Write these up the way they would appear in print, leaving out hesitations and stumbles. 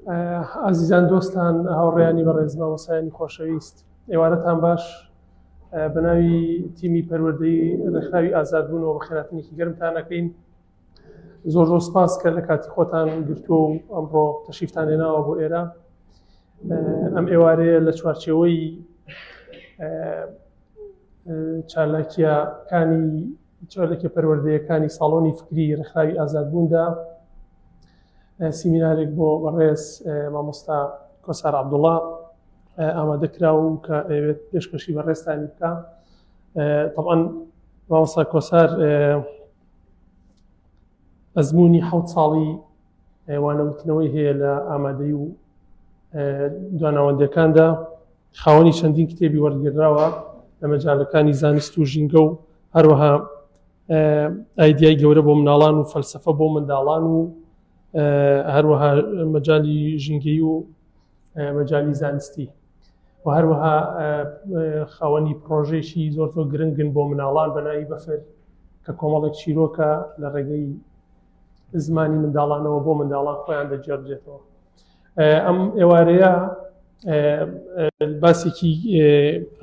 ئازیزان دۆستان هاوڕێیانی بەڕێز مامۆستایانی خۆشەویست ئێوارەتان باش بە ناوی تیمی پەروەردەی ڕێکخراوی ئازادبوونەوە بەخێراتنێکی گەرمتان ئەکەین زۆر زۆر سپاس کە لە کاتی خۆتان گرتووە و ئەمڕۆ تەشریفتان هێناوە بۆ ئێرە ئەم ئێوارەیە لە چوارچێوەی چالاکیەکانی چالاکیە پەروەردەیەکانی ساڵۆنی فکری ڕێکخراوی ئازادبووندا سیمینارێک بۆ بەڕێز مامۆستا کۆسار عەبدوڵا ئامادە کرا و کە ئەوێت پێشکەشی بەڕێزتانی بکە طبعا مامۆستا کۆسار ئەزمموی حەوت ساڵی وانەوتنەوەی هەیە لە ئامادەی و دواناوەندەکاندا خاوەنی چەندین کتێبی وەرگێراوە لە مەجالەکانی زانست و ژینگە و هەروەها ئایدیای گەورە بۆ مناڵان و فەلسفە بۆ منداڵان و هەروەها مەجای ژینگەی و مەجای زانستی و هەروەها خاوەنی پرۆژێکی زۆر زۆر گرنگن بۆ مناڵان بە ناوی بەفر کە کۆمەڵێک چیرۆکە لە ڕێگەی زمانی منداڵانەوە بۆ منداڵان خۆیان دەگێڕدرێتەوە. ئەم ئێوارەیە باسێکی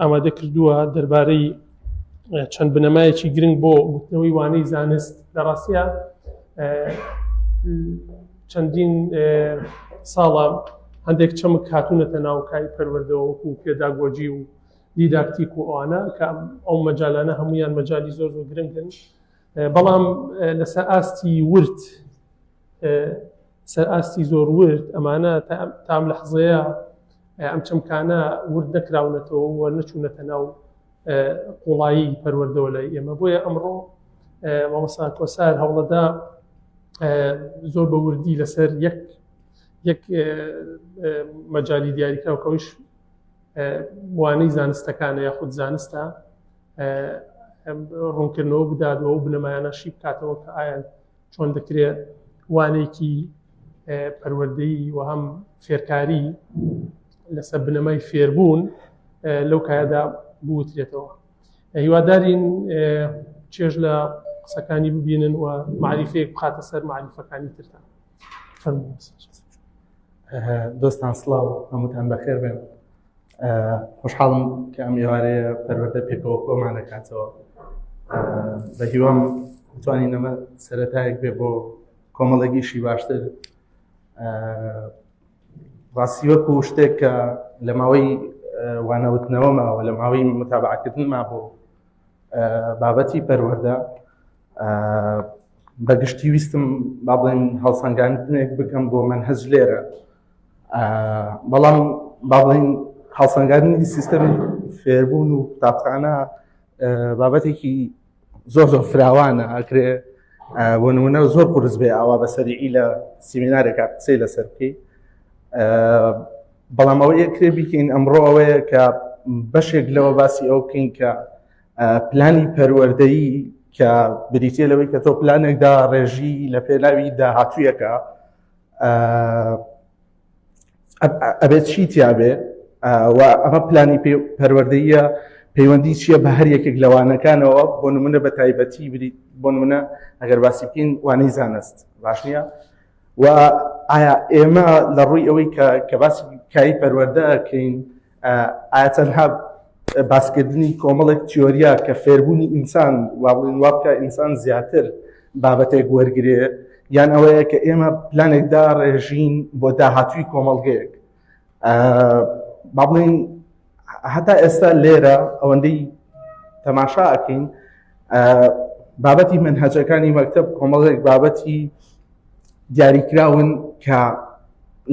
ئامادە کردووە دەربارەی چەند بنەمایەکی گرنگ بۆ گوتنەوەی وانەی زانست لە ڕاستە چەندین ساڵە هەندێک چەمک هاتوونەتە ناوکای پەروەردەوە وەکو پێداگۆجی و دیداکتیک و ئەوانە کە ئەو مەجالانە هەمویان مەجای زۆر زۆر گرنگن بەڵام لەسەر ئاستی ورد سەر ئاستی زۆر ورد ئەمانە تام لە حزەیە ئەم چەمکانە ورد نەکراونەتەوە و نەچوونەتە ناو قوڵایی پەروەردەوە لای ئێمە بۆیە ئەمڕۆ مامۆستا کۆسار هەوڵەدا زۆر بە وردی لەسەر یەک یەک مەجای دیاریکراو کەویش وانەی زانستەکانە یاخود زانستە ڕوونکردنەوە بدات و ئەو بنەمایانە شی بکاتەوە کە ئایا چۆن دەکرێت وانەیەکی پەروەردەیی و هەم فێرکاری لەسەر بنەمای فێربوون لەو کایەدا بوترێتەوە هیوادارین چێژ لە قسەکانی ببینن و معریفەیەک بخاتە سەر معریفەکانی ترتان فەرموو. دۆستان سڵاو هەمووتان بەخێر بێن خۆشحاڵم کە ئەم ئێوارەیە پەروەردە پێکەوە کۆمان دەکاتەوە بە هیوام بتوانین ئەمە سەرەتایەک بێ بۆ کۆمەڵێکیشی باشتر ڕاستی وەکو شتێک کە لە ماوەی وانەوتنەوە ماوە لە ماوەی متابعکردن ما بۆ بابەتی پەروەردە بەگشتی ویستم با بڵێن هەڵسەنگاندنێک بکەم بۆ مەنهەج لێرە بەڵام با بڵێن هەڵسەنگاندنی سیستەمی فێربوون و قوتابخانە بابەتێکی زۆر زۆر فراوانە ئەکرێ بۆ نمونە زۆر قورس بێ ئاوا بە سەریعی لە سیمینارێکا قسەی لەسەر بکەی بەڵام ئەوە یەکرێ بیکەین ئەمڕۆ ئەوەیە کە بەشێک لەوە باسی ئەو بکەین کە پلانی پەروەردەیی کە بریتە لەوەی کە تۆ پلانێکدا ڕێژی لە پێناوی داهاتوویەکە ئەبێت چی تیاابێ و ئەمە پلانی پەروەردەیە پەیوەندی چییە بە هەر یەکێک لەوانەکانەوە بۆ نمونە بە تایبەتی بریت بۆ نمونە ئەگەر باسی بکەین وانەی زانست باش نییە و ئایا ئێمە لە ڕووی ئەوەی کە کە باسی کاری پەروەردە ئەکەین ئایا تەنها باسکردنی کۆمەڵێک تیۆریا کە فێربوونی ئینسان وا بڵێن وا بکە ئینسان زیاتر بابەتێک وەرگێ یان ئەوەیە کە ئێمە پلانێکدا ڕێژین بۆ داهاتووی کۆمەڵگەیەک با بڵێن هەتا ئێستا لێرە ئەوەندەی تەماشا ئەکەین بابەتی منهەجەکانی مەکتب کۆمەڵێک بابەتی دیاریکراون کە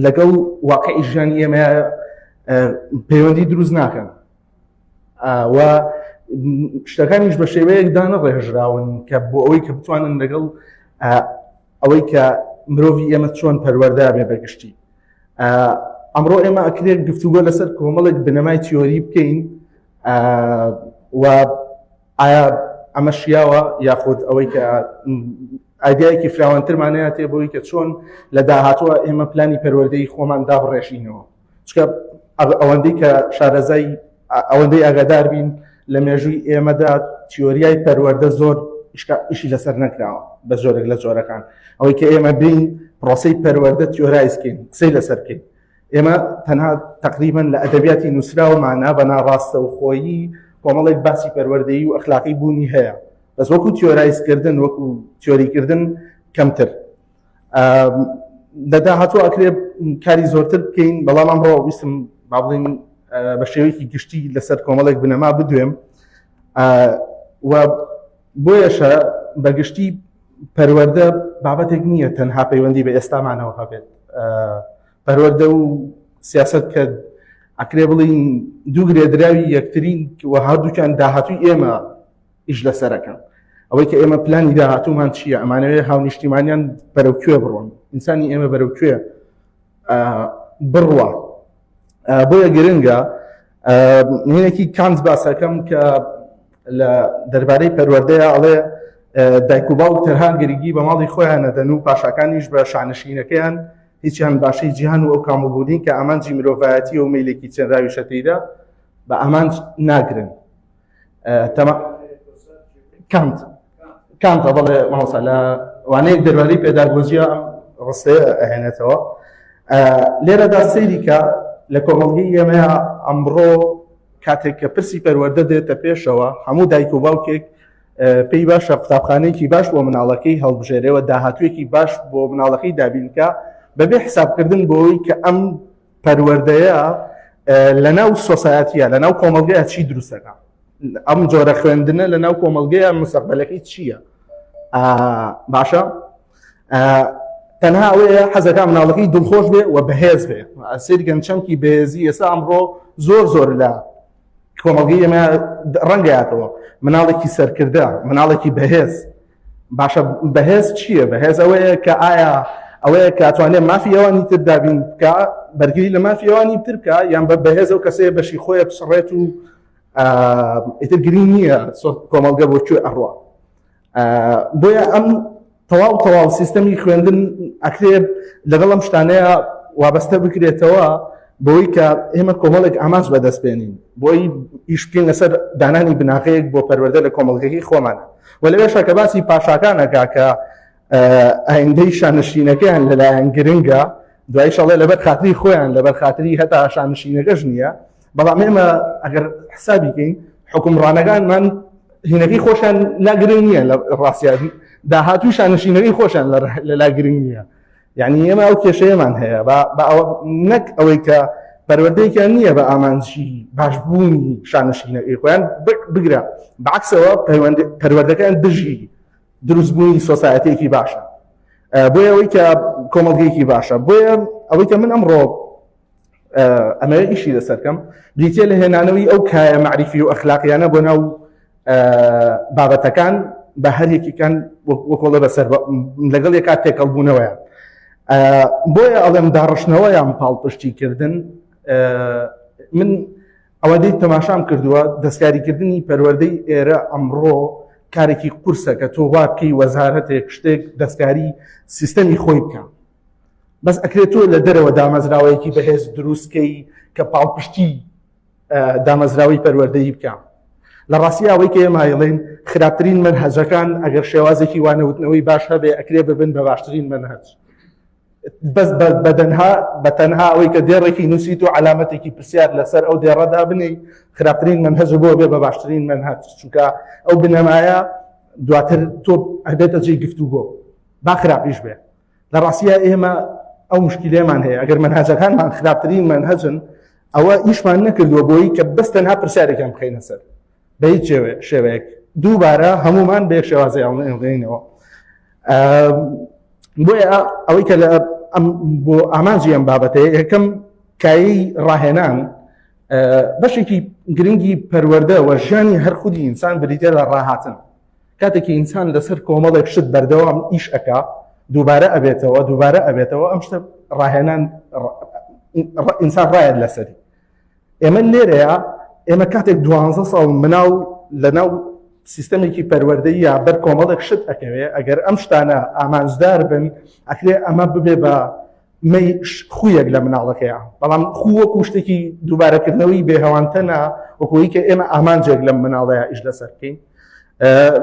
لەگەڵ واقعی ژیانی ئێمە پەیوەندی دروست ناکەن و شتەکانیش بە شێوەیەک دانەڕێژراون کە بۆ ئەوەی کە بتوانن لەگەڵ ئەوەی کە مرۆڤی ئێمە چۆن پەروەردە بێ بەگشتی ئەمڕۆ ئێمە ئەکرێت گفتوگۆ لەسەر کۆمەڵێک بنەمای تیۆری بکەین و ئایا ئەمە شیاوە یاخود ئەوەی کە ئایدایەکی فراوانترمانەیە تێ بۆی کە چۆن لە داهاتوە ئێمە پلانی پەروەردەی خۆمان دابڕێژینەوە چکە ئەوەندەی کە شارەزای ئەوەندەی ئاگادار بین لە مێژووی ئێمەدا تیۆریای پەروەردە زۆر ئیشی لەسەر نەکراوە بە جۆرێک لە جۆرەکان. ئەوەی کە ئێمە بین پرۆسەی پەروەردە theorize کەین، قسەی لەسەر بکەین، ئێمە تەنها تقریبا لە ئەدەبیاتی نووسراومانە بە ناڕاستەوخۆیی کۆمەڵێک باسی پەروەردەیی و ئەخلاقی بوونی هەیە، بەس وەکو theorize کردن، وەکو تیۆریکردن کەمتر. لە داهاتوو ئەکرێ کاری زۆرتر بکەین، بەڵام ئەمڕۆ ویستم با بڵێین بە شێوەیەکی گشتی لەسەر کۆمەڵێک بنەما بدوێم و بۆیەشە بە گشتی پەروەردە بابەتێک نییە تەنها پەیوەندی بە ئێستامانەوە هەبێت. پەروەردە و سیاست کە ئەکرێ بڵین دوو گرێدراوی یەکترین و هەردووکیان داهاتوی ئێمە ئیش لەسەرەکەن. ئەوەی کە ئێمە پلانی داهاتوومان چییە، ئەمانەوێ هاونیشتیمانیان بەرەو کوێ بڕۆن، ئینسانی ئێمە بەرەو کوێ بڕوا. بۆیە گرنگە هینێکی کانت باسەکەم کە لە دەربارەی پەروەردەیە ئەڵێ دایک و باوک تەنها گرنگی بە ماڵی خۆیان نەدەن و پاشاکانیش بە شانشینەکەیان هیچیان باشەی جیهان و ئەو کامڵبوونی کە ئامانجی مرۆڤایەتی و مەیلێکی چێنراویشە تێیدا بە ئامانج ناگرن. تەما کانت کانت بەڵێ مامۆستا لە وانەیەک دەربارەی پێداگۆجیە ئەم ڕستەیە ئەهێنێتەوە. لێرەدا سەیری کە لە کۆمەڵگەی ئێمەیە ئەمڕۆ کاتێک کە پرسی پەروەردە دێتە پێشەوە، هەموو دایک و باوکێک پێی باشە قوتابخانەیەکی باش بۆ مناڵەکەی هەڵبژێرێەوە، داهاتوویەکی باش بۆ مناڵەکەی دابینکە، بەبێ حسابکردن بۆی کە ئەم پەروەردەیە لەناو سۆسایەتیە، لەناو کۆمەڵگەیە چی دروستەکە، ئەم جۆرە خوێندنە لەناو کۆمەڵگەیە مستەقبلەکەی چییە. باشە تەنها ئەوەیە حەزەکە مناڵەکەی دڵخۆش بێ و بەهێز بێ. سیرگەن چەمکی بەهێزی ئێستا ئەمڕۆ زۆر زۆر لە کۆمەڵگەی ئێمە ڕەنگەیاتەوە، مناڵێکی سەرکردە، مناڵێکی بەهێز. باشە بەهێز چییە؟ بەهێز ئەوەیە کە ئایا ئەوەیە کە توانێت مافی ئەوانی تر دابین بکە، بەرگری لە مافی ئەوانی تر بکە، یان بە بەهێز ئەو کەسەیە بەشی خۆیە بسڕێت و ئیتر گرنگ نییە کۆمەڵگە بۆ کوێ ئەڕوا. بۆیە ئەم تەواو تەواو سیستەمی خوێندن ئەکرێ لەگەڵ ئەم شتانەیە وابەستە بکرێتەوە بۆی کە ئێمە کۆمەڵێک ئامانج بەدەست بێنین، بۆی ئیش بکەین لەسەر دانانی بناغەیەک بۆ پەروەردە لە کۆمەڵگەکەی خۆمان. و لەوێشە کە باسی پاشاکانەکە کە ئایندەی شانشینەکەیان لەلایەن گرنگە، دوایش ئەڵێ لەبەر خاتری خۆیان، لەبەر خاتری هەتا شانشینەکەش نییە. بەڵام ئێمە ئەگەر حسابی کەین حکومڕانەکانمان هینەکەی خۆشیان لا گرنگ نییە، لە ڕاستیا داهاتوی شانشینەکەی خۆشیان لە لا گرنگ نییە. یعنی ئێمە ئەو کێشەیەمان هەیە بە ئەوە نەک ئەوەی کە پەروەردەیەکیان نییە بە ئامانجی باشبوونی شانشینەکەی خۆیان بگرە، بەعکسەوە پەروەردەکەیان دژی دروستبوونی سۆسایەتێکی باشە، بۆیە ئەوەی کە کۆمەڵگەیەکی باشە. بۆیە ئەوەی کە من ئەمڕۆ ئەمەوێ ئیشی لەسەرکەم بریتە لە هێنانەوەی ئەو کایە معریفی و ئەخلاقیانە بۆ ناو بابەتەکان بە هەر یەکێکان وەکۆڵە بەسەر لەگەڵ یەکات تێکەڵبوونەوەیان. بۆیە ئەڵێم داڕشتنەوەیان پاڵپشتیکردن. من ئەوەندەی تەماشام کردووە دەستکاریکردنی پەروەردەی ئێرە ئەمڕۆ کارێکی قورسە کە تۆ وا بکەی وەزارەتێک شتێک دەستکاری سیستەمی خۆی بکە، بەس ئەکرێت تۆ لە دەرەوە دامەزراوەیەکی بەهێز دروستکەی کە پاڵپشتی دامەزراوەی پەروەردەیی بکە. لە ڕاستی ئەوەی کە ئێمە ئەیڵێین خراپترین مەنهەجەکان ئەگەر شێوازێکی وانەوتنەوەی باش هەبێ ئەکرێ ببن بە باشترین مەنهەج. بەس بەدەنها بە تەنها ئەوەی کە دێڕێکی نووسیت و علامەتێکی پرسیار لەسەر ئەو دێڕەدا بنێی خراپترین مەنهەج بۆ بێ بە باشترین مەنهەج، چونکە ئەو بنەمایە دواتر تۆ ئەبێتە جێی گفتوگۆ با خراپیش بێ. لە ڕاستیە ئێمە ئەو مشکلەمان هەیە ئەگەر مەنهەجەکانمان خراپترین مەنهەجن ئەوە ئیشمان نەکردووە بۆی کە بەس تەنها پرسیارێکیان بخەینە سەر بە هیچ شێوەیەک دووبارە هەمومان بە یەک شێوازی ئەڵێنەوە. بۆیە ئەوەی کە لە بۆ ئامانجی ئەم بابەتەیە یەکەم کایەی ڕاهێنان بەشێکی گرنگی پەروەردە و ژیانی هەر خودی ئینسان بریتە لە ڕاهاتن. کاتێکی ئینسان لەسەر کۆمەڵێک شت بەردەوام ئیش ئەکا دووبارە ئەبێتەوە دووبارە ئەبێتەوە، ئەم شتە ڕاهێنان ئینسان ڕایەت لەسەری. ئێمە لێرەیە ئێمە کاتێک 12 ساڵ مناڵ لەناو سیستەمێکی پەروەردەیە بەر کۆمەڵێک شت ئەکەوێ، ئەگەر ئەم شتانە ئامانجدار بن ئەکرێ ئەمە ببێ بە مەی خویەک لە مناڵەکەیە، بەڵام خو وەکو شتێکی دووبارەکردنەوەی بێهەوانتەنا وەکوی کە ئێمە ئامانجێک لەم مناڵەیە ئیش لەسەر بکەین.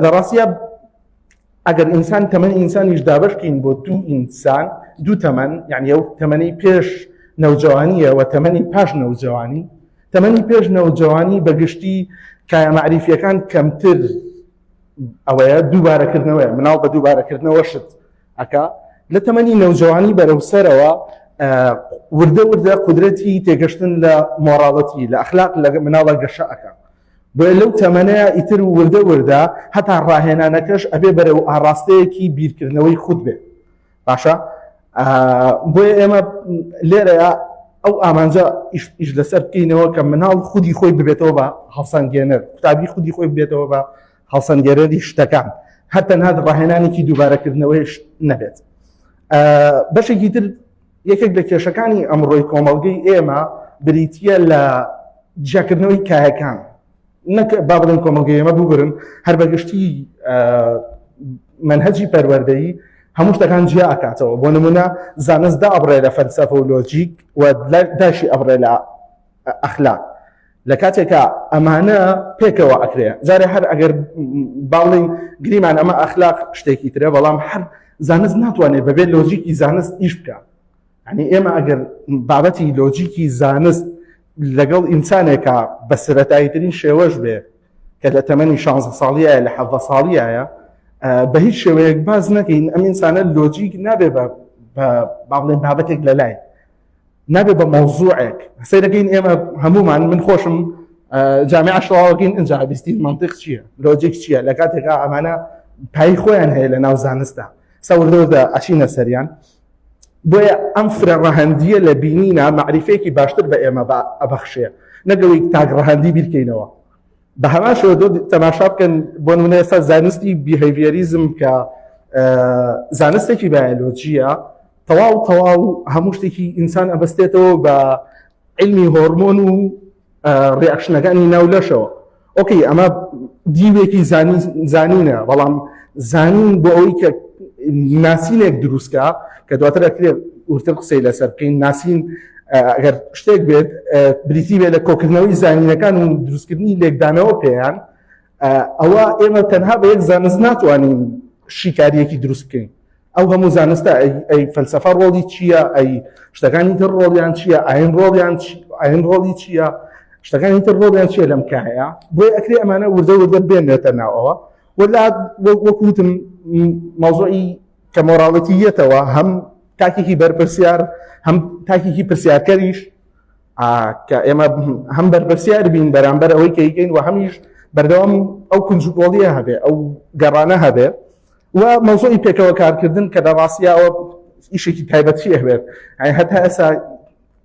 لە ڕاستیە ئەگەر ئینسان تەمەنی ئینسانیش دابەش بکەین بۆ دوو ئینسان دوو تەمەن یعنی ئەو تەمەنی پێش نەوجەوانیە و تەمەنی پاش نەوجەوانی تەمەنی پێش نەوجەوانی بەگشتی کایە مەعریفیەکان کەمتر ئەوەیە دووبارەکردنەوەیە مناڵ بە دووبارەکردنەوە شت ئەکا لە تەمەنی نەوجەوانی بەرەو سەرەوە وردە وردە قودرەتی تێگەشتن لە مۆراڵەتی لە ئەخلاق لە مناڵە گەشە ئەکا بۆیە لەو تەمەنەیە ئیتر وردە وردە هەتا ڕاهێنانەکەش ئەبێ بەرەو ئاڕاستەیەکی بیرکردنەوەی خود بێ باشە بۆیە ئێمە لێرەیە ئەو ئامانجە ئیش لەسەر بکەینەوە کە مناڵ خودی خۆی ببێتەوە بە هەڵسەنگێنەر قوتابی خودی خۆی ببێتەوە بە هەڵسەنگێنەری شتەکان هەر تەنها ڕاهێنانێکی دووبارەکردنەوەیش نەبێت بەشێکی تر یەکێک لە کێشەکانی ئەمڕۆی کۆمەڵگەی ئێمە بریتە لە جیاکردنەوەی کایەکان نەک با بڵێن کۆمەڵگەی ئێمە ببرن هەر بەگشتی منهجی پەروەردەیی هەموو شتەکان جیا ئەکاتەوە بۆ نمونە زانست دابڕێ لە فەلسەفە و لۆجیک و داشی ئەبڕێ لە ئەخلاق لە کاتێکا ئەمانە پێکەوە ئەکرێ جارێ هەر ئەگەر باڵین گریمان ئەمە ئەخلاق شتێکی ترە بەڵام هەر زانست ناتوانێت بەبێ لۆجیکی زانست ئیش بکە یعنی ئێمە ئەگەر بابەتی لۆجیکی زانست لەگەڵ ئینسانێکا بە سەرەتاییترین شێوەش بێ کە لە تەمەنی 16 ساڵیایە لە 17 ساڵیایە بە هیچ شێوەیەک باز نەکەین ئەم ئینسانە لۆجیک نابێ بە با بڵێن بابەتێک لە لای نابێ بە مەوزوعێک سەیرەکەین ئێمە هەمومان من خۆشم جامعە شڵاوەکەین ئینجا بیستین منطق چییە لۆجیک چییە لە کاتێکا ئەمانە پای خۆیان هەیە لە ناو زانستدا سەوردەوردە ئەچینە سەریان بۆیە ئەم فرە ڕەهەندییە لە بینینا مەعریفەیەکی باشتر بە ئێمە ئەبەخشێ نەگەوەی تاک ڕەهەندی بیرکەینەوە بە هەمان شێوە دۆ تەماشا بکەن بۆ نمونە ئێستا زانستی behaviorism کە زانستێکی بایۆلۆجیە تەواو تەواو هەموو شتێکی ئینسان ئەبەستێتەوە بە علمی هۆرمۆن و reaction ەکانی ناو لەشەوە okay ئەمە دیوێکی زانینە بەڵام زانین بۆ ئەوەی کە ناسینێک دروستکە کە دواتر ئەکرێت ورتر قسەی لەسەر بکەین ناسین ئەگەر شتێک بێت بریتی بێت لە کۆکردنەوەی زانینەکان و دروستکردنی لێکدانەوە پێیان ئەوە ئێمە تەنها بە یەک زانست ناتوانین شیکاریەکی دروست بکەین ئەو هەموو زانستە ئەی فەلسەفە ڕۆڵی چییە؟ ئەی شتەکانی تر ڕۆڵیان چییە؟ ئاین ڕۆڵیان ئاین ڕۆڵی چییە؟ شتەکانی تر ڕۆڵیان چییە لەم کایە؟ بۆیە ئەکرێ ئەمانە وردە وردە بێنرێتە ناوەوە ولا وەکو وتم مەوزوعی کە مۆراڵەتی یەتەوە هەم تاکێکی بەرپرسیار هەم تاکێکی پرسیارکەریش کە ئێمە هەم بەرپرسیار بین بەرامبەر ئەوەی کە یکەین و هەمیش بەردەوام ئەو کنجکۆڵیە هەبێ ئەو گەڕانە هەبێ و مەوزوعی پێکەوە کارکردن کە لە ڕاستیا ئەوە ئیشێکی تایبەتی ئەوێت هەتا ئێستا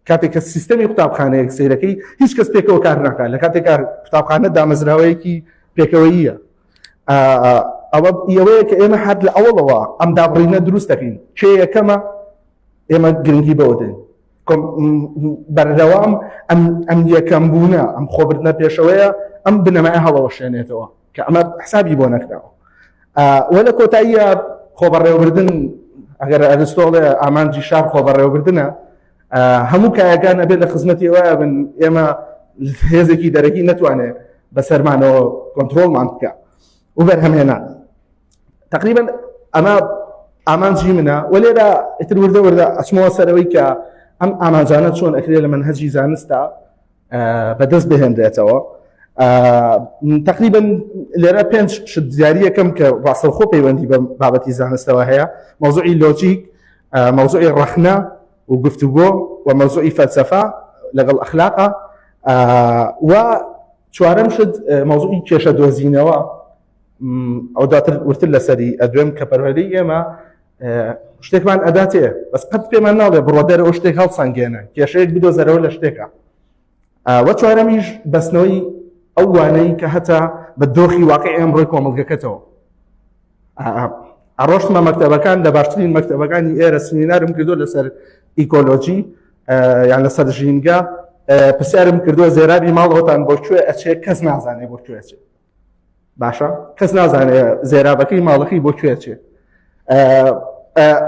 کاتێک کە سیستەمی قوتابخانەیەک سیرەکەی هیچ کەس پێکەوە کار ناکات لە کاتێک قوتابخانە دامەزراوەیەکی پێکەوەیە ئەوە ئەوەیە کە ئێمە هەر لە ئەوڵەوە ئەم دابڕینە دروست دەکەین کێ یەکەمە ئێمە گرنگی بەوە دێن بەردەوام ئەم یەکەم بوونە ئەم خۆبردنە پێشەوەیە ئەم بنەمای هەڵەوەشێنێتەوە کە ئەمە حسابی بۆ نەکراوە وە لە کۆتاییە خۆبەڕێوەبردن ئەگەر ئەرستۆڵێ ئامانجی شار خۆبەڕێوەبردنە هەموو کایەکان ئەبێت لە خزمەتی ئەوە بن ئێمە هێزێکی دەرەکی نەتوانێت بەسەرمانەوە کۆنتترۆلمان بکە و بەرهەمهێنان تقریبا ئەمە ئامانجی منە و لێرە ئیتر وردە وردە ئەچمەوە سەرەوەی کە ئەم ئامانجانە چۆن ئەکرێت لە منهجی زانستا بەدەست بهێنرێتەوە تقریبا لێرە پێنج شت دیاریەکەم کە ڕاستەوخۆ پەیوەندی بە بابەتی زانستەوە هەیە مەوزوعی لۆجیک مەوزوعی ڕەخنە و گفتوگۆ و مەوزوعی فەلسەفە لەگەڵ ئەخلاقە و چوارەم شت مەوزوعی کێشە دۆزینەوە ئەو دواتر ورتر لەسەری ئەدوێم کە پەروەردەی ئێمە شتێکمان ئەداتێ بەس قەت پێمان ناڵێ بڕۆ دەرەوە شتێک هەڵسەنگێنە کێشەیەک بدۆزەرەوە لە شتێکە وە چوارەمیش بەستنەوەی ئەو وانەی کە هەتا بە دۆخی واقعی ئەمڕۆی کۆمەڵگەکەتەوە ئەڕۆشتمە مەکتەبەکان لە باشترین مەکتەبەکانی ئێرە سمینارم کردو لەسەر ئیکۆلۆجی یان لەسەر ژینگە پرسیارم کردووە زێرابی ماڵەوەتان بۆ کوێ ئەچێ کەس نازانێ بۆ کوێ ئەچێ باشە کەس نازانێ زێرابەکەی ماڵەکەی بۆ کوێ چێ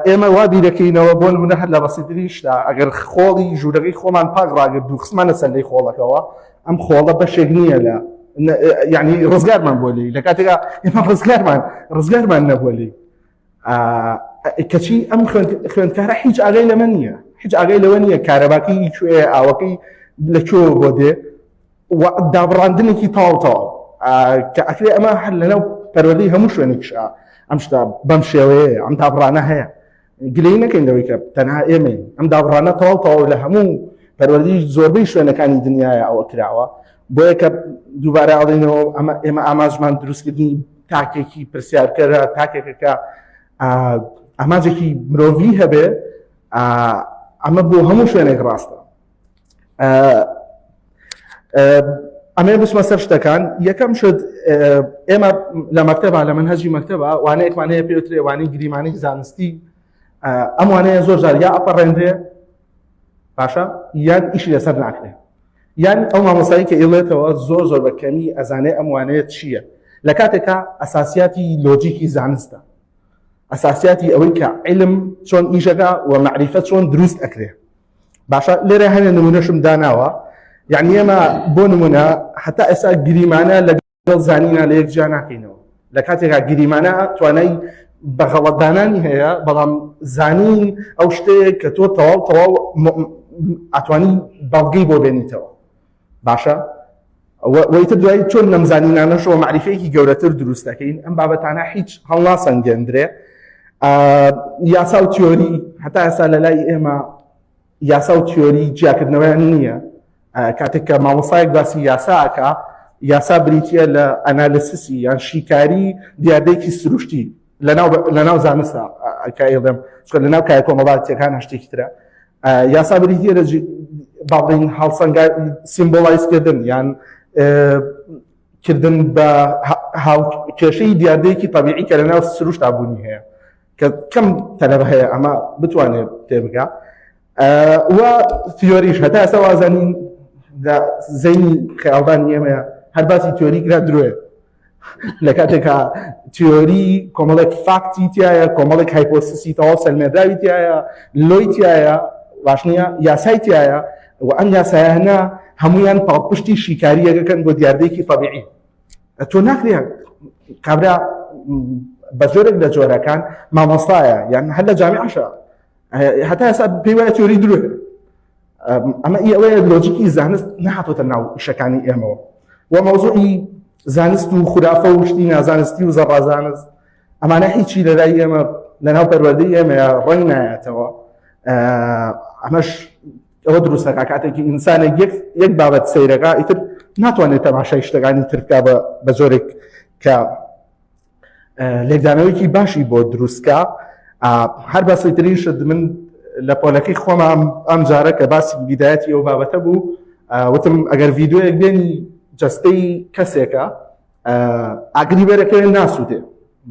ئێمە وا بیرەکەینەوە بۆ نمونە هەر لە بەسیتریشدا ئەگەر خۆڵی ژوورەکەی خۆمان پاک ڕاگرت و خستمانە سەلەی خۆڵەکەوە ئەم خۆڵە بەشێک نییە لە یعنی ڕزگارمان بۆ لی لە کاتێکا ئێمە ڕزگارمان ڕزگارمان نەبووە لی. کەچی ئەم خوێندکارە هیچ ئاگای لەمە نییە، هیچ ئاگای لەوە نییە کارەباکەی کوێ، ئاوەکەی لە کوێ بۆ دێ، و دابڕاندنێکی تەواو تەواو کە ئەکرێ ئەمە هەر لەناو پەروەردەی هەموو شوێنێکیشا ئەم شتە بەم شێوەیە ئەم دابڕانە هەیە. گلەیی نەکەین لەوەی کە تەنها ئێمەین، ئەم دابڕانە تەواو تەواو لە هەموو پەروەردەی زۆربەی شوێنەکانی دنیاە ئەوە کراوە. بۆیە کە دووبارە ئەڵێنەوە ئەمە ئێمە ئامانجمان دروستکردنی تاکێکی پرسیارکەرە، تاکێکە کە ئامانجێکی مرۆڤی هەبێ. ئەمە بۆ هەموو شوێنێک ڕاستە. ئەمێ بچمە سەر شتەکان. یەکەم شت، ئێمە لە مەکتەبە، لە منهەجی مەکتەبە وانەیەکمان هەیە پێوترێ وانەی گریمانەی زانستی. ئەم وانەیە زۆر جار یا ئەپەڕێنرێ باشە یان ئیشی لەسەر ناکرێ، یان ئەو مامۆستایی کە ئیڵێتەوە زۆر زۆر بە کەمی ئەزانێ ئەم وانەیە چییە، لە کاتێکا ئەساسیاتی لۆجیکی زانستە، ئەساسیاتی ئەوەی کە علم چۆن ئیشەکە و مەعریفە چۆن دروست ئەکرێ. باشە لێرە هەنێ نمونەشم داناوە. یعنی ئێمە بۆ نمونە هەتا ئێستا گریمانە لەگەڵ زانینا لە یەک جیا ناکەینەوە، لە کاتێکا گریمانە توانای بە غەڵەتدانانی هەیە، بەڵام زانین ئەو شتەیە کە تۆ تەواو تەواو ئەتوانی بەڵگەی بۆ بێنیتەوە. باشە وەیتر دوایی چۆن لەم زانینانەشەوە مەعریفەیەکی گەورەتر دروست دەکەین، ئەم بابەتانە هیچ هەڵناسەنگێندرێ. یاسا و تیۆری هەتا ئێستا لە لای ئێمە یاسا و تیۆری جیاکردنەوەیان نییە. کاتێک کە مامۆستایەک باسی یاسا ئەکا، یاسا بریتییە لە ئەنالیسیسی یان شیکاری دیاردەیەکی سروشتی لەناو زانستە کە ئەیڵێم، چونکە لەناو کایە کۆمەڵایەتیەکان شتێکی ترە. یاسا بریتییە لە با بڵێین هەڵسەنگا سیمبۆلایزکردن یان کردن بە هاوکێشەی دیاردەیەکی تەبیعی کە لەناو سروشتا بوونی هەیە، کە کەم تەلەبە هەیە ئەمە بتوانێت تێبگا. و تیۆریش هەتا ئێستا وازانین لە زەینی خەیاڵدانی ئێمەیە هەر باسی تیۆری کرا درۆیە، لە کاتێکا تیۆری کۆمەڵێک فاکتی تایە، کۆمەڵێک هایپۆسیسی تەواو سەلمێنراوی تایە، لۆی تایە، باش نییە، یاسای تایە، و ئەم یاسایانە هەمویان پاڵپشتی شیکاریەکەن بۆ دیاردەیەکی طبیعی. تۆ ناکرێت کابرا بە جۆرێک لە جۆرەکان مامۆستایە یان هەر لە جامیعەشە هەتا ئێستا پێی وایە تیۆری درۆیە. ئەمە ئی ئەوەیە لۆجیکی زانست نەهاتۆتە ناو ئیشەکانی ئێمەوە. و مەوزوعی زانست و خورافە و شتی نازانستی و زەڕازانست ئەمانە هیچی لە لای ئێمە لەناو پەروەردەی ئێمەیە ڕەنگ نایەتەوە. ئەمەش ئەوە دروستەکە کاتێکی ئینسانێک یەک بابەت سەیرەکە ئیتر ناتوانێت تەماشای شتەکانی تر بکا بە جۆرێک کە لێکدانەوەیکی باشی بۆ دروستکە. هەر بەسیترین شت من لە پۆلەکەی خۆم ئەم جارە کە باسی بیدایەتی ئەو بابەتە بوو، وتم ئەگەر ڤیددیوەک بێنی جەستەی کەسێکە ئاگری بەرەکەوێن ناسوودێ،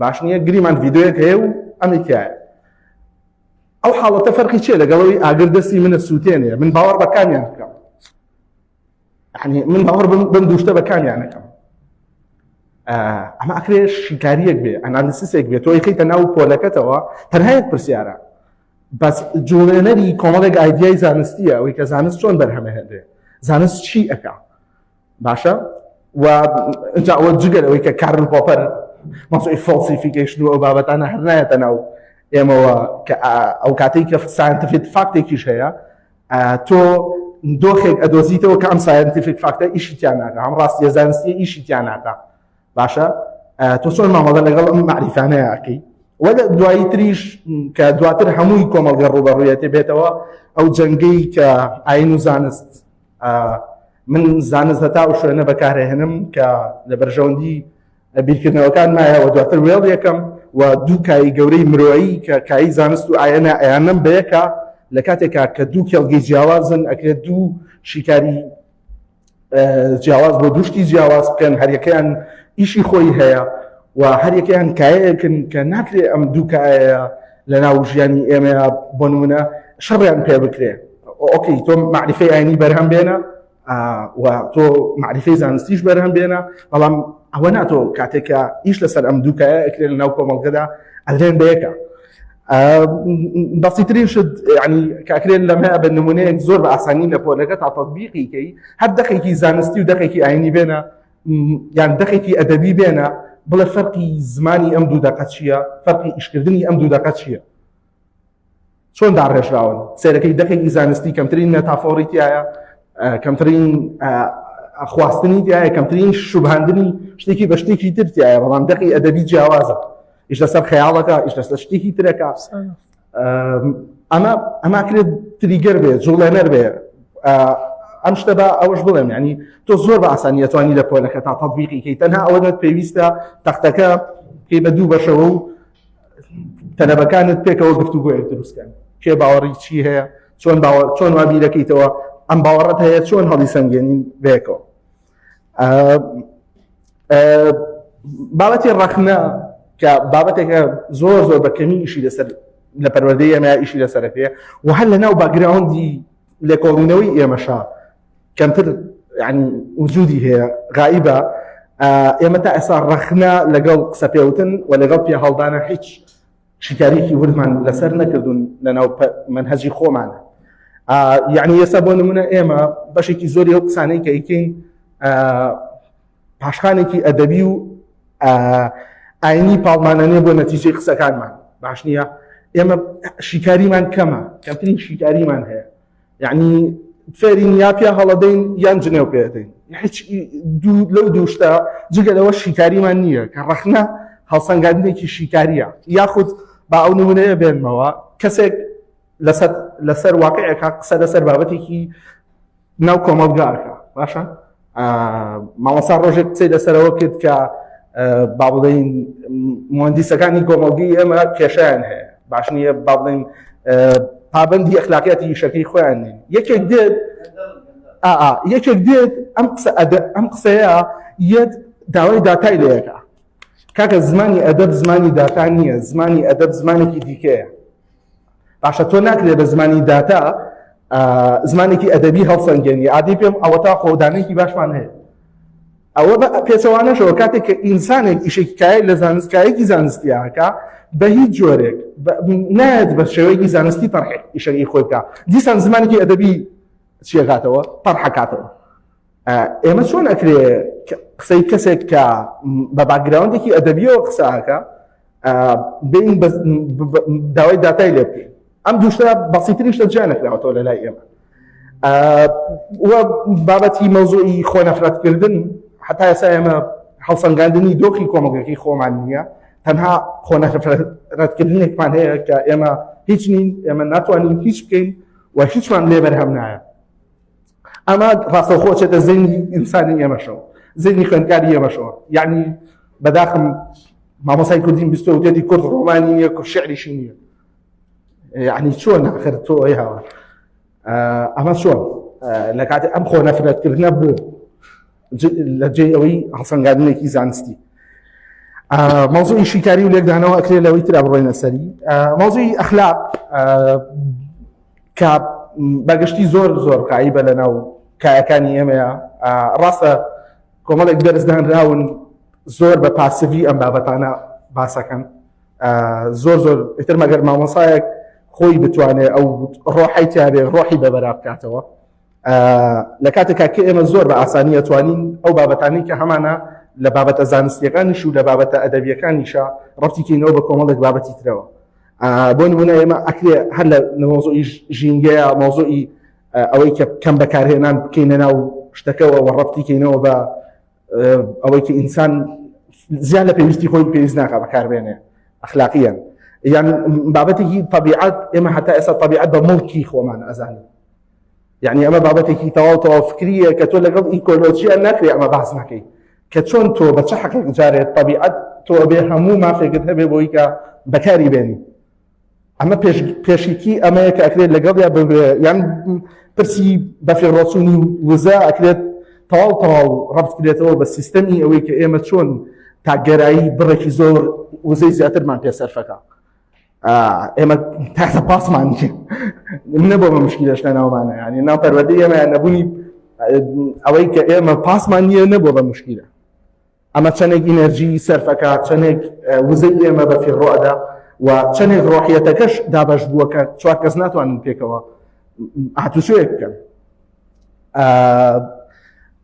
باش نییە، گریمان ڤیددیوەک هەیە و ئەمێکایە. ئەو حاڵەتە فەرقی چییە لەگەڵەوەی ئاگر دەستی منە سووتێنێ؟ من باوەڕ بە کامیان بکەم؟ یعنی من باوەڕ بم دووشتە بە کامیانەکەم؟ ئەمە ئەکرێ شیکاریەک بێ، ئەنالیسیسێک بێت، تۆ یخەیتە ناو پۆلەکەتەوە تەنها یەک پرسیارە بەس جوڵێنەری کۆمەڵێک ئایدیای زانستیە، ئەوەی کە زانست چۆن بەرهەمەهێنرێ، زانست چی ئەکا. باشە و ئینجا ئەوە جگەر ئەوەی کە کارل پۆپەر مەسوی falsification و ئەو بابەتانە هەر نایەتە ناو ئێمەوە، کە ئەو کاتێک کە scientific fact ێکیش هەیە تۆ دۆخێک ئەدۆزیتەوە کە ئەم scientific fact ە ئیشی تیا ناکە، ئەم ڕاستیە زانستیە ئیشی تیا ناکە. باشە تۆ چۆن مامەڵە لەگەڵ ئەم مەعریفانەیە ئەکەی؟ وە دوایی تریش کە دواتر هەمووی کۆمەڵگە ڕووبەڕوویەتی بێتەوە ئەو جەنگەی کە ئاین و زانست، من زانست هەتا ئەو شوێنە بەکارهێنم کە لە بەرژەوەندی بیرکردنەوەکان مایەوە، دواتر وێڵ یەکەم و دوو کایی گەورەی مرۆیی کە کایی زانست و ئایەنە ئەیانم بەیەکە، لە کاتێکا کە دوو کێڵگەی جیاوازن ئەکرێت دوو شیکاری جیاواز بۆ دوشتی جیاواز بکەن، هەریەکەیان ئیشی خۆی هەیە و هەریەکەیان کایەکن کە ناکرێ ئەم دوو کایەیە لە ناو ژیانی ئێمەیە بۆ نمونە شەڕیان پێ بکرێ. okay تۆ مەعریفەی ئاینی بەرهەم بێنە و تۆ مەعریفەی زانستیش بەرهەم بێنە، بەڵام ئەوە ناتۆ کاتێک کە ئیش لەسەر ئەم دوو کایە ئەکرێن لەناو کۆمەڵگەدا ئەدرێن بەیەکە. بەسیترین شت یعنی کاکرێن لەمە بە نمونەیەک زۆر بە ئاسانی لە پۆلەکە تا تەطبیقی کەی، هەر دەقێکی زانستی و دەقێکی ئاینی بێنە یان دەقێکی ئەدەبی بێنە، بڵێ فەرقی زمانی ئەم دوو دەقە چییە، فەرقی ئیشکردنی ئەم دوو دەقە چییە، چۆن داڕێژراون. سەیرەکەی دەقێکی زانستی کەمترین مێتافۆڕی تایە، کەمترین خواستنی تایە، کەمترین شوبهاندنی شتێکی بە شتێکی تر تایە، بەڵام دەقی ئەدەبی جیاوازە، ئیش لەسەر خەیاڵەکە، ئیش لەسەر شتێکی ترەکە. ئەمە ئەما کرێت trigger بێ، جوڵێنەر بێ. ئەم شتە بە ئەوەش بڵێم، ینی تۆ زۆر بە ئاسانی ئەتوانی لە پۆلەکە تا تەطبیقی کەی، تەنها ئەوەنەت پێویستە تەختەکە پێی بە دوو بەشەوە و تەلەبەکانت پێکەوە گفتوگۆیەک دروستکەن، کێ باوەڕی چی هەیە، چۆن باوەڕ، چۆن وا بیرەکەیتەوە، ئەم باوەڕەت هەیە، چۆن هەڵی سەنگێنین بەیەکەوە. بابەتی ڕەخنە کە بابەتێکە زۆر زۆر بە کەمی ئیشی لەسەر لە پەروەردەی ئێمە ئیشی لەسەرەکەیە و هەر لە ناو background ی لێکۆڵینەوەی ئێمەشا کەمتر ینی وجودی هەیە، غائیبە. ئێمە تا ئێستا ڕەخنە لەگەڵ قسە پێوتن و لەگەڵ پێهەڵدانە هیچ شیکاریەکی وردمان لەسەر نەکردوون لەناو مەنهەجی خۆمانە. یعنی ئێستا بۆ نمونە ئێمە بەشێکی زۆری ئەو قسانەی کە ئەیکەین پاشخانێکی ئەدەبی و ئاینی پاڵمانەنێ بۆ نەتیجەی قسەکانمان. باش نییە، ئێمە شیکاریمان کەمە، کەمترین شیکاریمان هەیە. یعنی فێرین یا پیا هەڵەدەین یان جنێو پێدەین، هیچ لەو دوو شتە جگە لەوە شیکاریمان نییە کە ڕەخنە هەڵسەنگاندنێکی شیکاریە. یاخود با ئەو نمونەیە بێنمەوە، کەسێک لەسەر واقعێکە قسە لەسەر بابەتێکی ناو کۆمەڵگاکە، باشە مامۆستا ڕۆژێک قسەی لەسەرەوە کرد کە با بڵێین مهندیسەکانی کۆمەڵگی ئێمە کێشیان هەیە، باش نییە، با بڵێین پابندی ئەخلاقیاتی ئیشەکەی خۆیان نین. یەکێک دێت یەکێک دێت ئەم قسە ئەم قسەیە یەت داوای داتای لەیەکە. کاکە زمانی ئەدەب زمانی داتا نییە، زمانی ئەدەب زمانێکی دیکەیە. باشە تۆ ناکرێت بە زمانی داتا زمانێکی ئەدەبی هەڵسەنگێنی. عادی پێم ئەوەتا خۆدانێکی باشمان هەیە. ئەوە بە پێچەوانەشەوە کاتێک کە ئینسانێک ئیشێکی کایە لە زانستکایەکی زانستیاکە بە هیچ جۆرێک نایەت بە شێوەیەکی زانستی تەرح ئیشەکەی خۆی بکە، دیسان زمانێکی ئەدەبی چیەکاتەوە، تەرحەکاتەوە. ئێمە چۆن ئەکرێ قسەی کەسێک کە بە background ێکی ئەدەبیەوە قسەکە بین داوای داتای لێ بکەین؟ ئەم دوو شتە بەسیترین شتە جیا نەکراوەتەوە لە لای ئێمە. و بابەتی مەوزوعی خۆنەفرەتکردن حتا ئێستا ئێمە هەڵسەنگاندنی دۆخی کۆمەڵگەکەی خۆمان نییە، تەنها خۆنەفرەتکردنێکمان هەیە کە ئێمە هیچ نین، ئێمە ناتوانین هیچ بکەین و هیچمان لێ بەرهەم نایە. ئەمە ڕاستەوخۆ چێتە زەینی ئینسانی ئێمەشەوە، زەینی خوێندکاری ئێمەشەوە. یعنی بەداخم مامۆسای کوردیم بیستۆ وتێتی کورد ڕۆمانی نییە، کورد شعریشی نییە. یعنی چۆن ئاخر تۆ ئەی هاوار ئەمە چۆن لە کاتی ئەم خۆ نەفرەتکردنە بوو لە جێی ئەوەی هەڵسەنگاندنێکی زانستی. مەوزوعی شیکاری و لێکدانەوە ئەکرێت لەوەی ترا بڕۆینە سەری. مەوزوعی ئەخلاق کە بەگشتی زۆر زۆر قایبە لە ناو کایەکانی ئێمەیە. ڕاستە کۆمەڵێک دەرزدانراون زۆر بە passive ی ئەم بابەتانە باسەکەن، زۆر زۆر ئیتر مەگەر مامۆسایەک خۆی بتوانێت ئەو ڕۆحی تیاێ ڕۆحی بەبەرا بکاتەوە. لە کاتێکا کە ئێمە زۆر بە ئاسانی ئەتوانین ئەو بابەتانی کە هەمانە لە بابەتە زانستیەکانیش و لە بابەتە ئەدەبیەکانیشە ڕەتیکەینەوە بە کۆمەڵێک بابەتی ترەوە. بۆ نمونە ئێمە ئەکرێ هەر لە مەوزوعی ژینگەیە، مەوزوعی ئەوەی کە کەم بەکارهێنان بکەینە ناو شتەکەەوە و ڕەتیکەینەوە بە ئەوەی کە ئینسان زیان لە پێویستی خۆی پێویست ناکا بەکاربێنێ ئەخلاقیان. یان بابەتێکی طبیعەت، ئێمە هەتا ئێستا طبیعەت بە مڵکی خۆمان ئەزانین. یعنی ئەمە بابەتێکی تەواو تەواو فکریە کە تۆ لەگەڵ ئیکۆلۆژیان ناکرێ ئەمە باس نەکەی کە چۆن تۆ بە چه حەقێک جارێت طبیعەت تۆ ئەبێ هەموو مافێکت هەبێ بۆی کە بەکاری بێنی. ئەمە پێشیکی ئەمەیە کە ئەکرێت لەگەڵیا ببێ. یان پرسی بەفیڕۆچوونی وزە ئەکرێت تەواو تەواو ڕەبت کرێتەوە بە سیستەمی ئەوەی کە ئێمە چۆن تاگەرایی بڕێکی زۆر وزەی زیاترمان پێ سەرفەکە. ئێمە تاسە پاسمان نییە، نەبوو بە مشکلەش لە ناومانە، یعنی ناو پەروەردەی ئێمە نەبوونی ئەوەی کە ئێمە پاسمان نییە نەبووە بە مشکلە. ئەمە چەندێک ئینەرجی سەرفەکە، چەندێک وزەی ئێمە بە فیڕۆ ئەدا و چەندێک ڕۆحیەتەکەش دابەش بووە کە چوار کەس ناتوانن پێکەوە هاتوچۆیەک بکەن.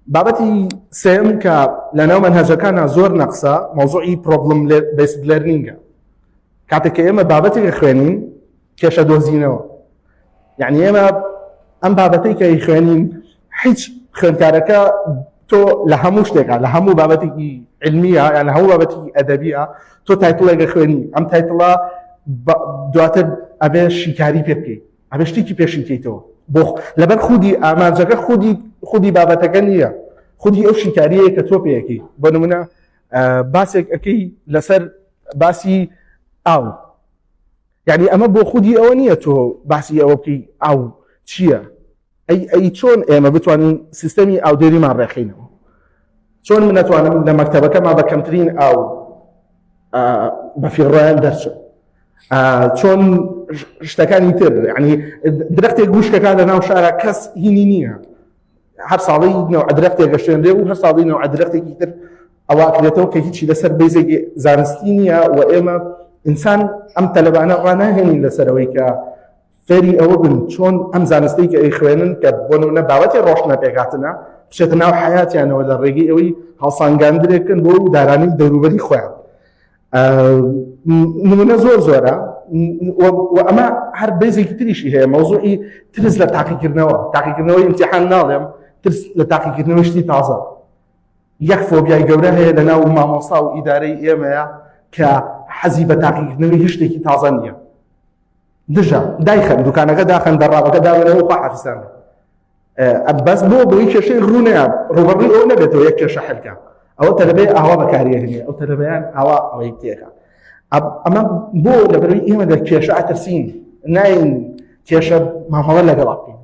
بابەتی سێم کە لە ناو مەنهەجەکانە زۆر نەقسە مەوزوعی problem based learning ە کاتێک کە ئێمە بابەتێک خوێنین کێشە دۆزینەوە یعنی ئێمە ئەم بابەتەی کە خوێنین هیچ خوێندکارەکە تۆ لە هەموو شتێکا لە هەموو بابەتێکی علمیە یان لە هەموو بابەتێکی ئەدەبیە تۆ title ێک خوێنی ئەم title ە دواتر ئەبێ شیکاری پێ بکەیت ئەبێ شتێکی پێشیکەیتەوە بۆ لەبەر خودی ئامانجەکە خودی خودی بابەتەکە نییە خودی ئەو شیکاریەیە کە تۆ پێیەکەی بۆ نمونە باسێک ئەەکەی لەسەر باسی ئاو یعنی ئەمە بۆ خودی ئەوە نییە تۆ باسی ئەوە بکەی ئاو چییە ئەی ئەی چۆن ئێمە بتوانین سیستەمی ئاودێریمان ڕێخینەوە چۆن من نەتوانم لە مەکتەبەکەما بە کەمترین ئاو بە فیڕۆیان دەرچم چۆن شتەکانی تر ینی درەختێک گوشکەکان لە ناو شارە کەس هینی نییە هەر ساڵی نەوە درەختێک گەشتێنرێ و هەر ساڵی نەوە درەختێکی تر ئەوە کرێتەوە کە هیچی لەسەر base ێکی زانستی نییە و ئێمە ئینسان ئەم تەلەبانە ڕاناهێنین لەسەرەوەی کە فێری ئەوە بن چۆن ئەم زانستەی کە ئەیخوێنن کە بۆ نمونە بابەتی ڕۆشنە پێکهاتنە بچێتە ناو حیاتیانەوە لە ڕێگەی ئەوەی هەڵسانگاندرێکن بۆ دارانی دەوروبەری خۆیان نمونە زۆر زۆرە و ئەمە هەر base ێکی تریشی هەیە مەوزوعی ترس لە تاقیکردنەوە تاقیکردنەوەی امتحان ناڵێم ترس لە تاقیکردنەوەی شتی تازە یەک فۆبیای گەورە هەیە لە ناو مامۆستا و ئیدارەی ئێمەیە کە حەزی بە تاقیکردنەوەی هیچ شتێکی تازە نییە دژە دایخەن دوکانەکە داخەن دەڕابەکە دابنەوە خوا حافزتان بەس بۆ بۆی کێشەی ڕوونەیە ڕوبەڕووی ئەو نەبێتەوە یەک کێشە حلکە ئەوە تەلەبەی ئاوا بەکاریهێنێ ئەو تەلەبەیان ئاوا ئەوەی تێکە ئەمە بۆ لەبەرەوەی ئێمە لە کێشە ئەترسین ناین کێشە مامەڵە لەگەڵا بکەین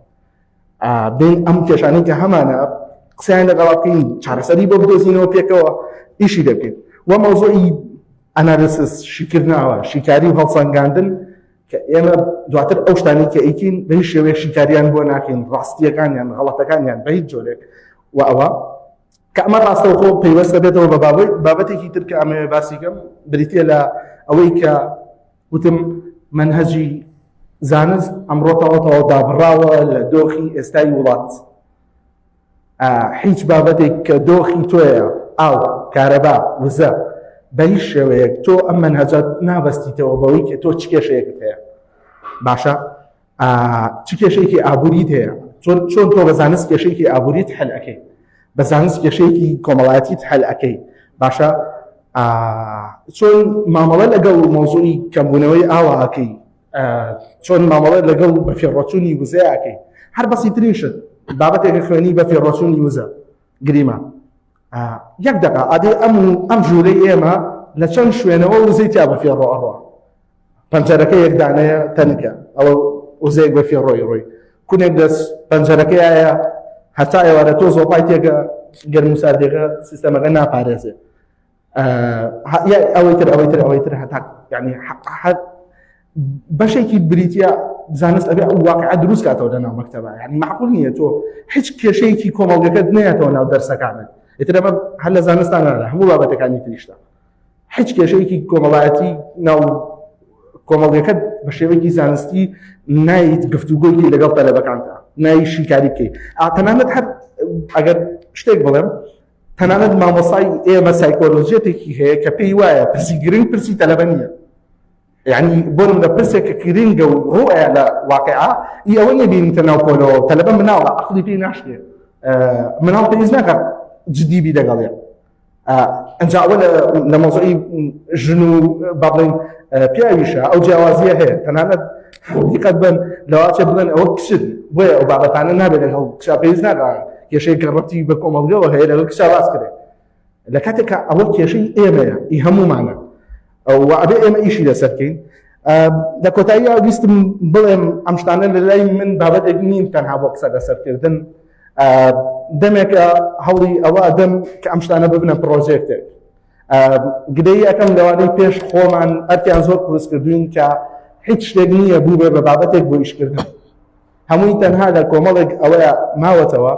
بین ئەم کێشانەی کە هەمانە قسەیان لەگەڵا بکەین چارەسەری بۆ بدۆزینەوە پێکەوە ئیشی دەکەین و مەوزوعی analysis شیکردنەوە شیکاری و هەڵسەنگاندن کە ئێمە دواتر ئەو شتانەی کە ئەیکین بە هیچ شێوەیەک شیکاریان بۆ ناکەین ڕاستیەکانیان غەڵەتەکانیان بە هیچ جۆرێک و ئەوە کە ئەمە ڕاستەوخۆ پەیوەستە بێتەوە بە بابەتێکی تر کە ئەمەوێ باسیکەم بریتە لە ئەوەی کە وتم مەنهەجی زانست ئەمڕۆ تەواو دابڕاوە لە دۆخی ئێستای وڵات هیچ بابەتێک کە دۆخی تۆیە ئاو کارەبا وزە بە هیچ شێوەیەک تۆ ئەم مەنهەجە نابەستیتەوە بەوەی کە تۆ چ کێشەیەکت هەیە باشە چ کێشەیەکی ئابووریت هەیە چۆن چۆن تۆ بە زانست کێشەیەکی ئابووریت حل ئەەکەی بە زانست کێشەیەکی کۆمەڵایەتیت حل ئەەکەی باشە چۆن مامەڵە لەگەڵ مۆزوعی کەمبوونەوەی ئاوا ئەەکەی چۆن مامەڵە لەگەڵ بەفێڕۆچوونی وزەیە ئەەکەی هەر بەسیترین شت بابەتێکە خوێنی بە فێڕۆچوونی وزە گریمە یەک دقە ئادێ ئەم ئەم ژوورەی ئێمە لە چەند شوێنەوە وزەی تیا بە فێڕۆ ئەڕۆ پەنجەرەکە یەک دانەیە تەنکە ئەوە وزەیەک بە فێڕۆی ڕۆی کونێک دەست پەنجەرەکەیە هەتا ئێوارە تۆ زۆپای تێکە گەرم و ساردێکە سیستەمەکە ناپارێزێ ئەوەی تر ئەوەی تر ئەوەی تر هەتا یعنی بەشێکی بریتە زانست ئەبێ ئەو واقع دروست کاتەوە لە ناو مەکتەبە یعنی معقول نییە تۆ هیچ کێشەیەکی کۆمەڵگەکەت نەیەتەوە ناو دەرسەکانت ئیتر ئەمە هەر لە زانستانە لە هەموو بابەتەکانی تریشتا هیچ کێشەیەکی کۆمەڵایەتی ناو کۆمەڵگەکەت بە شێوەیەکی زانستی نایت گفتوگۆیکی لەگەڵ تەلەبەکانتا نایی شیکاری بکەیت تەنانەت هەر ئەگەر شتێک بڵێم تەنانەت مامۆسای ئێمە سایکۆلۆژیەتێکی هەیە کە پێی وایە پرسی گرنگ پرسی تەلەبە نییە یعنی بۆ نمونە پرسێک کە گرنگە و ڕوئە لە واقعا ئی ئەوە نییە بینیتە ناو پۆلەوە تەلەبە مناڵە عەقڵی پێی ناشکێ مناڵ پێویست ناکات جدی بی لەگەڵیان ئەنجا ئەوە لە مەوزوعی ژن و با بڵێین پیاویشە ئەو جیاوازیە هەیە تەنانەت دیقەت بن لەواچە بڵێن ئەوە کچن بۆیە ئەو بابەتانە نابێت لەگەڵ کچا پێویست ناکات کێشەی کە ڕەتی بە کۆمەڵگەوە هەیە لەگەڵ کچا باس کرێت لە کاتێک کە ئەوە کێشەی ئێمەیە ئی هەمومانە ئەو ئەبێ ئێمە ئیشی لەسەر بکەین لە کۆتاییە ویستم بڵێم ئەم شتانە لە لای من بابەتێک نین تەنها بۆ قسە لەسەرکردن دەمێکە هەوڵی ئەوە ئەدەم کە ئەم شتانە ببنە پرۆژێکتێک گلەیی ئەەکەم لەوانەی پێش خۆمان ئەرکیان زۆر قورس کردوین کە هیچ شتێک نییە بوو بێ بە بابەتێک بۆ ئیشکردن هەمووی تەنها لە کۆمەڵێک ئەوەیە ماوەتەوە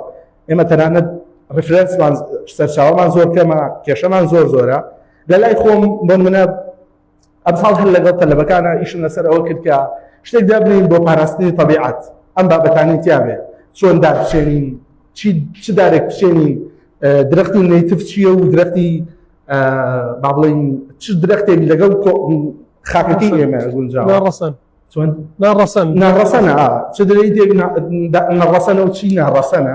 ئێمە تەنانەت reference مان سەرچاوەمان زۆر کەمە کێشەمان زۆر زۆرە لە لای خۆم بۆ منە ئەمساڵ هەر لەگەڵ تەلەبەکانە ئیشم لەسەر ئەوە کرد کە شتێک دابنین بۆ پاراستنی تەبیعەت ئەم بابەتانی تیاابێ چۆن دابچێنین چی چ دارێک بچێنین درەختی native چییە و درەختی با بڵێین چ درەختێک لەگەڵ خاکەکەی ئێمە گونجاوە ناڕەسەن چۆن ناڕەسەن ناڕەسەنە چ درەیتێک ناڕەسەنە و چی ناڕەسەنە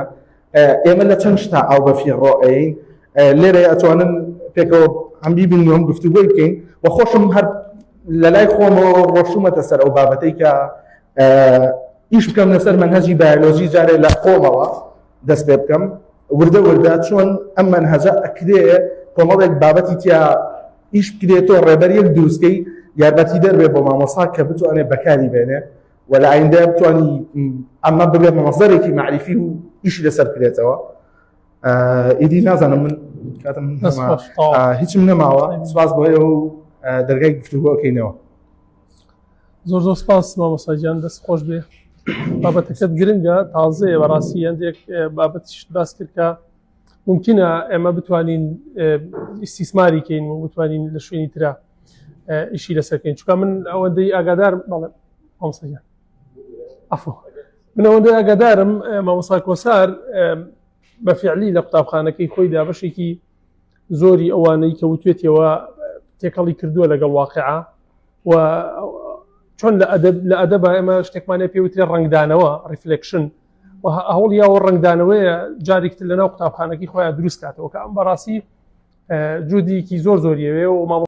ئێمە لە چەند شتا ئاو بە فیڕۆ ئەین لێرە ئەتوانن پێکەوە هەم بیبین و هەم گفتوگۆی بکەین و خۆشم هەر لە لای خۆمەوە ڕۆشتومەتە سەر ئەو بابەتەی کە ئیش بکەم لەسەر مەنهەجی بایۆلۆژی جارێ لە خۆمەوە دەست پێ بکەم وردە وردە چۆن ئەم مەنهەجە ئەکرێ کۆمەڵێک بابەتی تیا ئیش بکرێتەوە ڕێبەریەک دروستکەی یارمەتی دەربێ بۆ مامۆسا کە بتوانێت بەکاری بێنێ و لە ئایندە بتوانی ئەمە ببێ مەزەرێکی معریفی و ئیشی لەسەر بکرێتەوە ئیدی نازانم من کاتم هیچم نەماوە سپاس بۆ ئێوە و دەرگای گفتوگۆکەینەوە زۆر زۆر سپاس مامۆستا گیان دەست خۆش بێ بابەتەکەت گرنگە تازەیە بەڕاستی هەندێک بابەتیشت باس کرد کە ممکنە ئێمە بتوانین ئیستیسماری کەین و بتوانین لە شوێنی ترا ئیشی لەسەرکەین چونکە من ئەوەندەی ئاگادار بەڵێ مامۆستا گیان عفو من ئەوەندەی ئاگادارم مامۆستا کۆسار بە فعلی لە قوتابخانەکەی خۆیدا بەشێکی زۆری ئەوانەی کە وتوێتەوە تێکەڵی کردووە لەگەڵ واقعە و چۆن لە ئەدەب لە ئەدەبا ئێمە شتێکمانە پێوترێ ڕەنگدانەوە reflection و هەوڵ یاوە ڕەنگدانەوەیە جارێکتر لەناو قوتابخانەکەی خۆیان دروست کاتەوە کە ئەم بەڕاستی جودیکی زۆر زۆریەوێ و مامۆ.